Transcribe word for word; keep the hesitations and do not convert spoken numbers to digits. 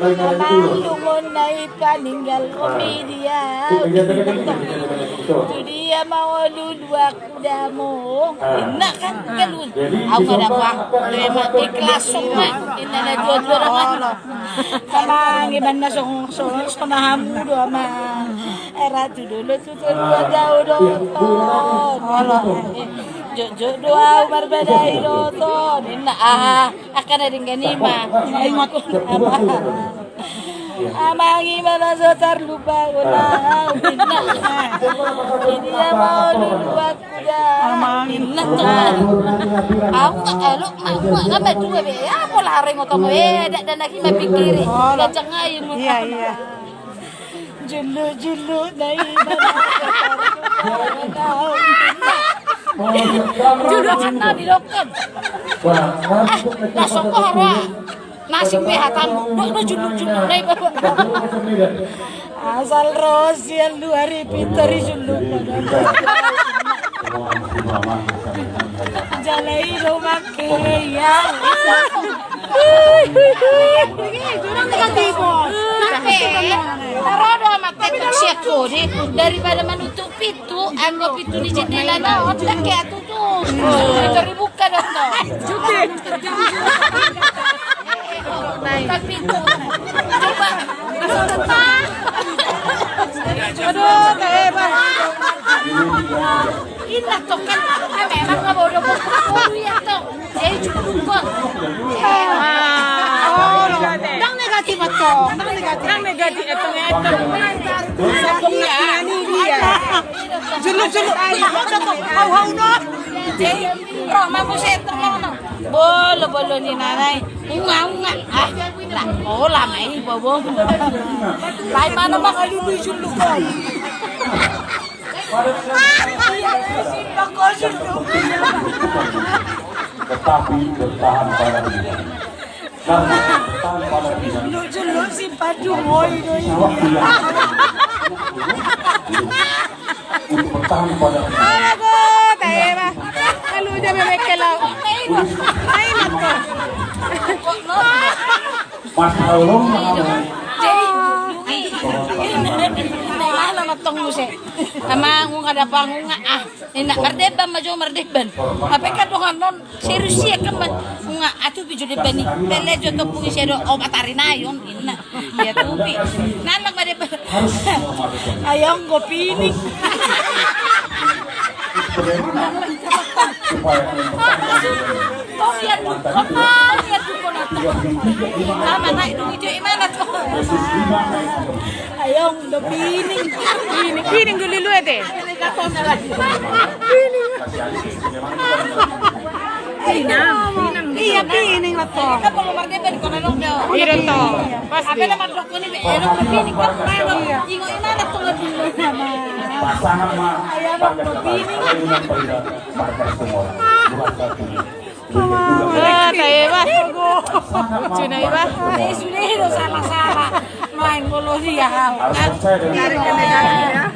Amang, lungun na i paninggal, ah, komedia. Tu dia ma olo luat kudamong. Ah. Inna kan, galun. Jadi, au ma dapot. Memang ikhlas ma. Inna na dua-dua. Amang, iban na song, song, song na hamu do, amang. Era tu dolo tu, tu, ah, dua jauh do, iya, ton. Jotjot do au marbadai do, ton. Inna, ah. Angka na denggan i ma. Ingot. Amang, i ma na so tarlupa, ah, au, inna. Di dia ma olo luat kuda. Amang. Inna, tu. Au, au, au, au, au, au, dua be. Ya, pola harengot tong, eh, dak, dak, na i ma pikiri. Gancang ai mu. Iya, iya. Juluk, juluk, na i ma. Juluk, na di dokon. Ah, langsung ko haroa. Nasib be hatamu, dok do juluk-juluk na i baru. Asal ro sian luar i pintor i juluk. Jala i do make, ya. Jurang negatif. Taro do amat tetok sian kode daripada manutup pintu, anggo pintu ni jendela na on, dak ke atu tu. Pintu dibuka do to. Tapi tu. Coba. Aduh, teh, Bang. Inna tong kan, memang nggak bodoh, bodoh ya tong. Jadi cukup kok. Ah, oh, dang negatif tong, dang negatif. Dang negatif tong, ya tong. Sambung ya. Ini dia. Juluk, juluk. Hau, hau, no. Jadi, roh, mampu saya terlalu, no. Bolo, bolo ni nanai. Unga, unga. Ah, lah, oh, lama ini, bobo. Lai mana maka dulu juluk, kok. Tetapi bertahan pada diri. Karena bertahan pada diri. Lu, lu si Pandu, woi, woi. Waktu yang untuk bertahan pada diri. Alah, kok, tahe, bah. Lalu dia memekkel, lah. Main, main, main, kok. Mas Aulong, jadi, jadi, mana matong muse? Amang, unga da pangunga, ah. Inna, mardeban ma jo, mardeban. Apa kan dongan non, serius ya kan, unga, atu pi jo deban i. Pele jo topung isi do, obat ari nayon, inna. Iya tupi. Nalak mardeban. Ayong go pining. Tong ya dukon, tong ya dukon, tong. Lama naik dulu, cuy, mana tuh? Ayong do pining. Pining, pining dulu, lu, ete. Pining. Pining. Iya, pining lah, tong. Kan kalau marga band, kalau dong, iya, tong. Pasti. Apa nama dok ini, eh, dok pining, kan? Iya. Ingo imana tuh, nggak dulu. Pasangan mah. Ayong do pining. Markas Tumor. Dua satu. Ah, tahe, bah. Cina, bah. Tahe, sudah itu salah-salah. Main bola dia. Harus percaya dengan